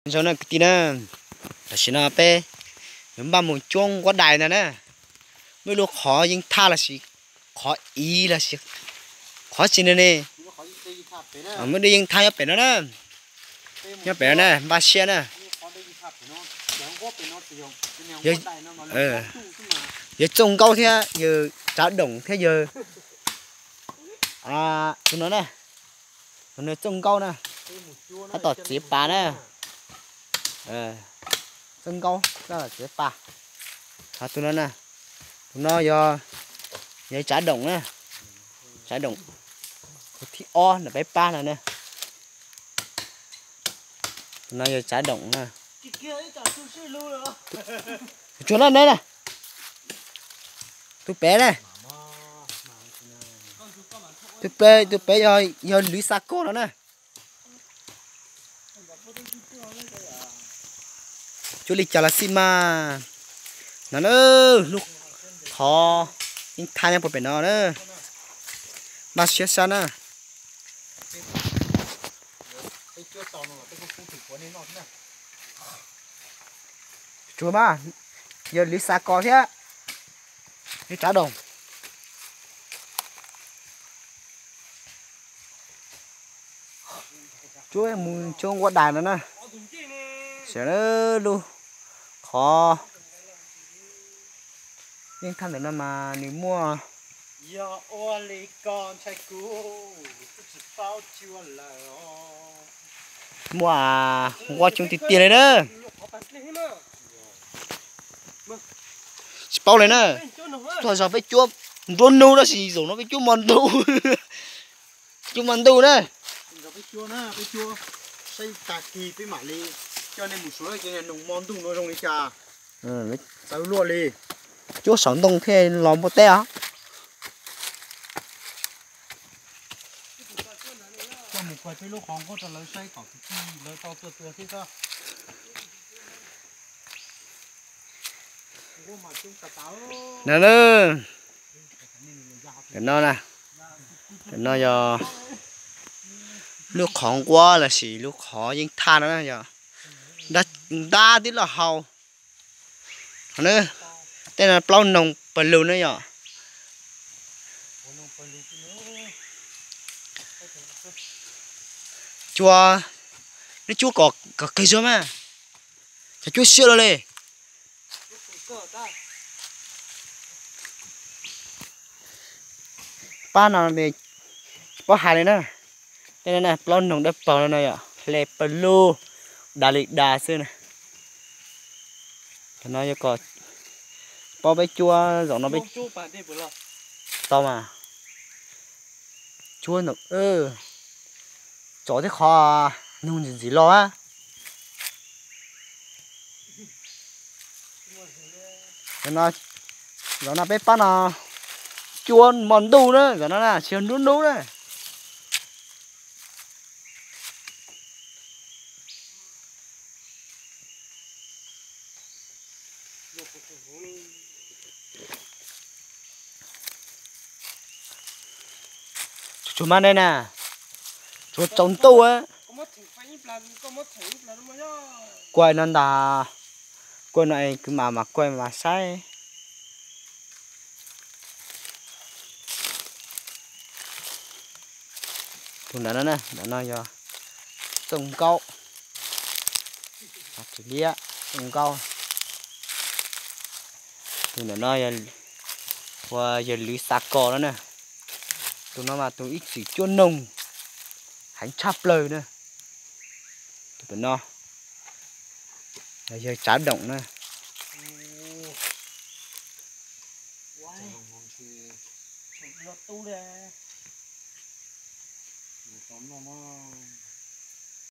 Zoo na kwv tij na, tam sim no peb yuav npaj mus cuab nquab dais ntag na. Muaj ib lub qhov yeej thaj los sis qhov iv los sis qhov tsi ne ne, muaj dej yeej thaj nyob pem no na. Nyob pem no na, npaj siab na. Yawg Txooj Nkaub thiab yawg Tsav Doom thiab yawg tus no na, tus no Txooj Nkaub na, tab tom txiav pas na. Txooj Nkaub tab tom txiav pas. Ho tus no na, tus no yog, yog Tsav Doom na, Tsav Doom, tus thib ob ntawm peb pab no na. Tus no yog Tsav Doom na. Tsuag na ne na. Tus pem na, tus pem, tus pem yog, yog Lwv Xa Kos no na. Cuab li cas los xij mas. No na, lub qhov yeej thaj nyob puag pem no na. Npaj siab sab na. Tsuag mas, yog Lwv Xa Kos thiab yawg Tsav Doom. Cuab mus cuab nquab dais no na. Saib lub qhov yeej thaj ntawm no mas nws muaj, muaj nquab coob tiag tiag li na. Tsis paub li na. Txhua zaus peb cuab nruab hnub tab sis zaum no peb cuab hmo ntuj. Cuab hmo ntuj na. Saib tag kis peb mam li coj nej mus saib cov noog hmo ntuj no zoo li cas. Txawv luaj li. Cuab saum ntoo thiaj los npua teb os. Coj mus kuas peb lub qhov nquab rau lawv saib kom kwv tij lawv tau tuaj tua thiab xwb. No na, no na, no yog lub qhov nquab los sis lub qhov yeej thaj no na yog ntab tib loj hau. Tej no plaub noog pawg lug na yom. Cuab, neb cuab kom qis zog mas, cov cuab siab los li. Pab no tsis paub hais li na. Tej no na plaub noog dawb paug no na yom, hle pawg lug, da li da xwb na. Cov no yog kom paub peb cuab zaum no peb tau mas. Cuab ntawm, tso tej qhov noog ntxim ntxim los a. Zaum no peb pab no cuab hmo ntuj na, zaum no na tsis yog nruab hnub na. Tsuag mas ne na, tsuag tsaus ntuj. Kuaj no ntag, kuaj no es kwv mam mam kuaj mam saib. Tus ntawm no, ntawm no yog Txooj Nkaub, Txooj Nkaub. Tus ntawm no ua yawg Lwv Xa Kos no na. Tus no mas tus ib txwm cuab noog heev tshaj plaws na. Tus ntawm no yog Tsav Doom na.